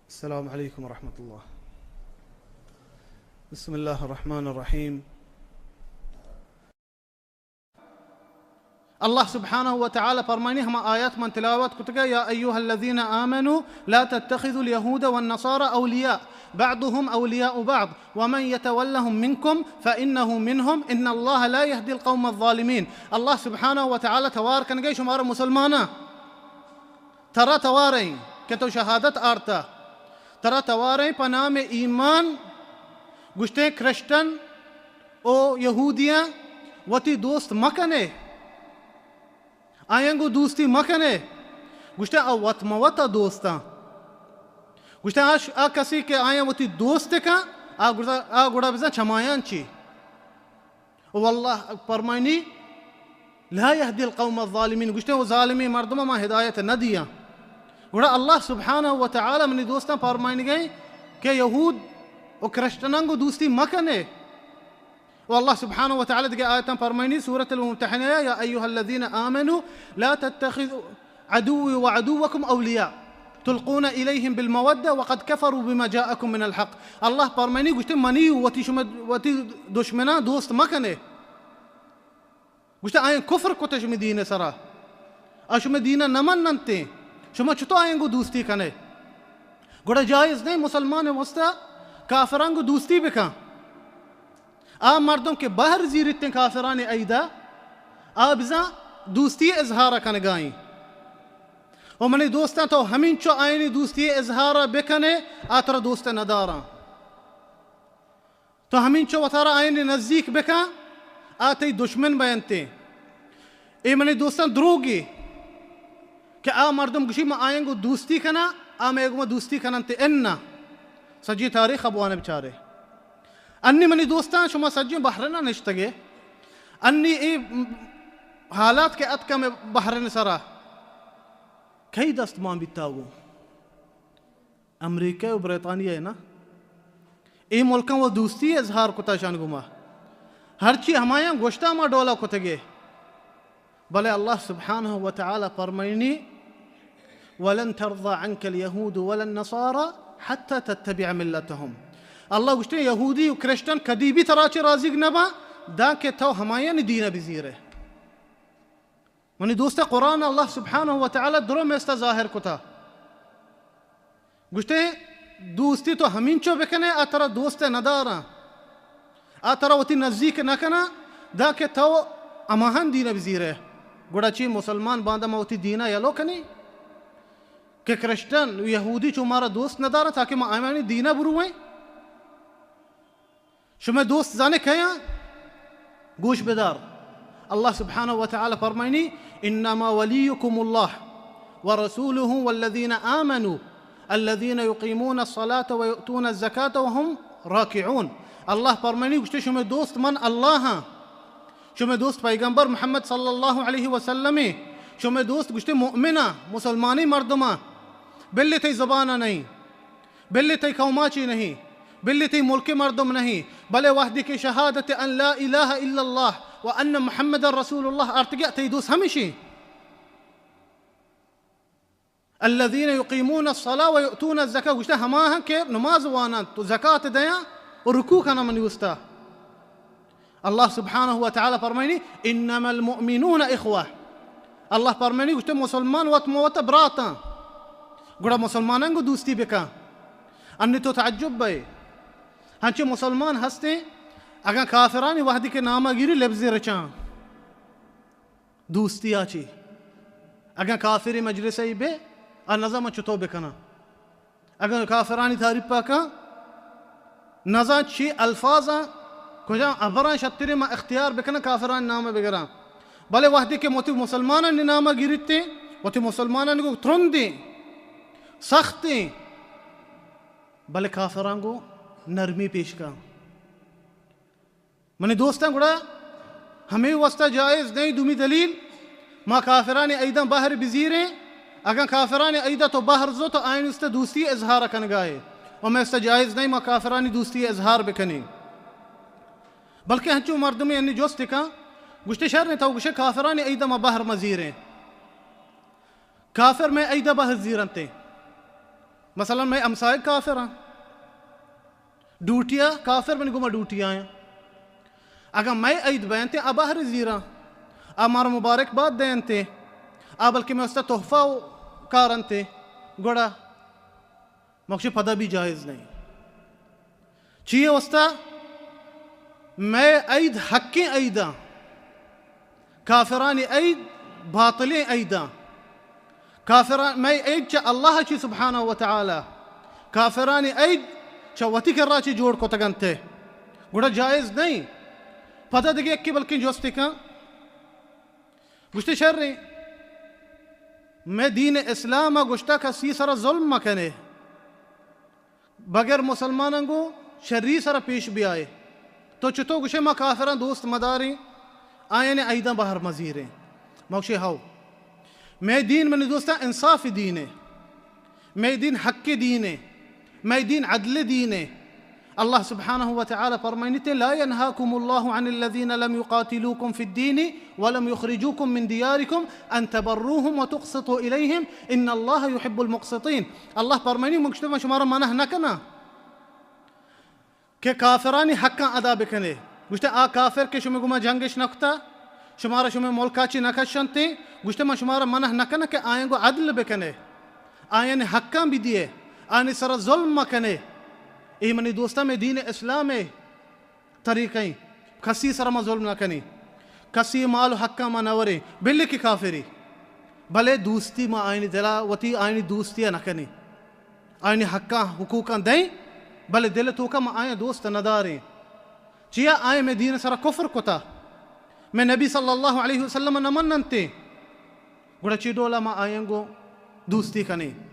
السلام علیکم ورحمۃ اللہ۔ بسم اللہ الرحمن الرحیم۔ اللہ سبحانہ و تعالی فرمانی، ہما آیات من تلاوت کتگا، یا ایھا الذین آمنوا لا تتخذوا الیہود والنصارى اولیاء بعضهم اولیاء بعض ومن یتولهم منکم فانه منهم ان اللہ لا یہدی القوم الظالمین۔ اللہ سبحانہ و تعالی توار کنگے شمارا مسلماناں، ترا تواریں کہ تو شہادت آرتا، ترا تواریں پہ نام ایمان، گوشتے کرسچن او یہودیاں وتی دوست مکنے، آیاں گوں دوستی مکنے۔ گوشتے آ وت مہ وتا دوستاں۔ گوشتے آ ش-، آ کسی کہ آیاں وتی دوست کن، آ گڑا، آ گڑا بزاں چمایان چی۔ و اللہ پرمائنی، لا یہدی القوم الظالمین، گوشتے او ظالمیں مردم ما ہدایت نہ دیاں۔ گڑا اللہ سبحانہ و تعالی منی دوستاں پرمائنگے کہ یہود و کرسچناں گوں دوستی مکنے۔ و اللہ سبحانہ و تعالی دگہ آیتاں پرمائنی، سورۃ الممتحنہ، یا ایھا الذین آمنوا لا تتخذوا عدوی و عدوکم اولیاء تلقون الیہم بالمودہ وقد کفروا بما جاءکم من الحق۔ اللہ پرمائنی گوشتے منی وتی شما وتی دشمناں دوست مکنے۔ گوشتے آیاں کفر کتے شما دین سرا، آ شما دین نہ مننتے، شما چطور آیاں گوں دوستی کنے؟ گڑا جائز نہیں مسلمان واسطہ کافراں گوں دوستی بکن۔ آ مردم کہ بہر زیرتیں کافرانی ایدا، آ بزاں دوستی اظہار کنگائیں۔ و منی دوستاں، تو ہمینچو آیانی دوستی اظہار بکنے، آ ترا دوست نداراں۔ تو ہمینچو وتارا آیانی نزیک بکن، آ تئی دشمن بینتے۔ اے منی دوستاں، دروگی کہ آ مردم گوشی من آیاں گوں دوستی کناں، آ مئے گوما دوستی کننتے۔ اناں سجی تاریخ بوانے بچارے۔ انی منی دوستاں، شما سجیں بحرین نشتگے، انی اے حالات کہ اتکا مئے بحرین سرا، کئی دست مان بیتا گوں؟ امریکہ و بریطانیہ نا، اے ملکاں و دوستی اظہار کتا شان گوما، ہرچی ہمایاں گوشتا ما ڈولا کتگے۔ بلے اللہ سبحانہ و تعالی فرمائنی، ولن ترضى عنك اليهود ولا النصارى حتى تتبع ملتهم۔ اللہ گوشتے، یہودی و کرسچن کدی بھی ترا چہ راضیگ نباں، داں کہ تو ہمایانی دین بزیرے۔ منی دوست، قرآن اللہ سبحانہ و تعالی درو میستا ظاہر کتا۔ گوشتے، دوستی تو ہمینچو بکنے، آ ترا دوست نداراں، آ ترا وتی نزیک نکناں، داں کہ تو ہماہان دین بزیرے۔ گڑا چی مسلمان باندا ما وتی دینا یلو کنی کہ کرسچن و یہودی چو مارا دوست نداراں تاکہ ما آیانی دینا برویں؟ شمئے دوست زانے کئے آں؟ گوش بدار۔ اللہ سبحانہ و تعالی فرمائنی، انما ولیکم اللہ ورسولہ والذین آمنوا الذین یقیمون الصلاة ویؤتون الزکاة وهم راکعون۔ اللہ فرمائنی، گوشتے، شمئے دوست من اللہ ہاں، شمئے دوست پیغمبر محمد صلی اللہ علیہ وسلم ہیں، شمئے دوست گوشتے مؤمن ہاں، مسلمانی مردم ہاں، بلے تئی زبان نہیں۔ بلے تئی قوما چی نہیں، بلے تئی ملک مردم نہیں، بلے وحدی کہ شہادت ان لا الہ الا اللہ و ان محمد رسول اللہ ارتگے، تئی دوست ہمیشی۔ الذین یقیمون الصلاة و یؤتون الزکاة، گوشتے ہما ہاں کہ نماز وانان تو زکات دیاں و رکوع کناں منی واسطہ۔ اللہ سبحانہ و تعالی فرمائنی، انما المؤمنون اخوہ۔ اللہ فرمائنی، گوشتے مسلمان وت موت براتاں۔ گڑا مسلماناں گو دوستی بکن۔ انی تو تعجب بئے، ہنچے مسلمان ہستیں، اگاں کافرانی وحدی کہ نامہ گیری لبزی رچاں۔ دوستی آ چی؟ اگاں کافری مجلس ای بے، آ نظام چطور بکناں؟ اگاں کافرانی تعریف پا کن، نزان چی الفاظاں، کجام ابراں شتری ما اختیار بکناں کافرانی نام بگراں۔ بلے وحدی کہ وتی مسلمانانی نام گیریتیں، وتی مسلمانانی گو ترندیں، سختیں، بلے کافراں گو نرمی پیش کن۔ منی دوستاں، گڑا ہمے واسطہ جائز نہیں۔ دومی دلیل، ما کافرانی عیداں بہر بزیریں۔ اگاں کافرانی عیدا تو بہر زو تو آیانی است دوستی اظہار کنگائے، و مئے است جائز نہیں ما کافرانی دوستی اظہار بکنیں۔ بلکہ ہنچو مردمی انی جست کن، گوشتے، شر نہیں، تو گوشے کافرانی عیدا ما بہر مزیریں۔ کافر مئے عیدا بہر زیرنتے۔ مثلاً مئے ہمسائگ کافراں، ڈیوٹی ءَ کافر منی گوما ڈیوٹی ءَ آیاں۔ اگاں مئے عید بینت، آ بہر زیراں، آ مارا مبارک باد دینت، آ بلکہ مئے واسطہ تحفہ و کارنت، گڑا ما گوشیں پدا بھی جائز نہیں۔ چی ءِ واسطہ؟ مئے عید حقیں عیداں، کافرانی عید باطلیں عیداں۔ کافران، مئے عید چہ اللہ چی سبحانہ و تعالی، کافرانی عید چہ وتی کرا چی جوڑ کتگ انت، گڑا جائز نہیں۔ پدا دگہ یکے بلکیں جستے کن، گوشتے شریں، مئے دین اسلام ءَ گوشتا کسی سرا ظلم مکنے، بغیر مسلماناں گوں شری سرا پیش بیائے۔ تو چتو گوشے ما کافراں دوست مداریں، آیانی عیداں بہر مزیریں؟ ما گوشے ہو، مئے دین منی دوستاں انصاف دینے، مئے دین حق دینے، مئے دین عدل دینے۔ اللہ سبحانہ و تعالی فرمائنیتے، لا ينهاكم الله عن الذين لم يقاتلوكم في الدين ولم يخرجوكم من دياركم أن تبروهم وتقسطوا إليهم إن الله يحب المقسطين۔ اللہ فرمائنی، من گوشتے من شمارا منع نہ کناں کہ کافرانی حقاں ادا بکنے۔ گوشتے آ کافر کہ شمے گوما جنگش نہ کتا، شمارا شمے ملکا چی نہ کشنتے، گوشتے من شمارا منع نہ کناں کہ آیاں گوں عدل بکنے، آیانی حقاں بدیے، آیانی سرا ظلم مکنے۔ اے منی دوستاں، مئے دین اسلام ءِ طریقہ ایں۔ کسی سرا ما ظلم نہ کنیں، کسی مال و حقاں ما نہ وریں، بلے کہ کافری، بلے دوستی ما آیانی دلا وتی آیانی دوستی نہ کنیں۔ آیانی حقاں، حقوقاں دئیں، بلے دل توکا ما آیاں دوست نہ داریں۔ چیا؟ آیاں مئے دین سرا کفر کتا، مئے نبی صلی اللہ علیہ وسلم نہ مننتے، گڑا چی ڈولا ما آیاں گوں دوستی کنیں؟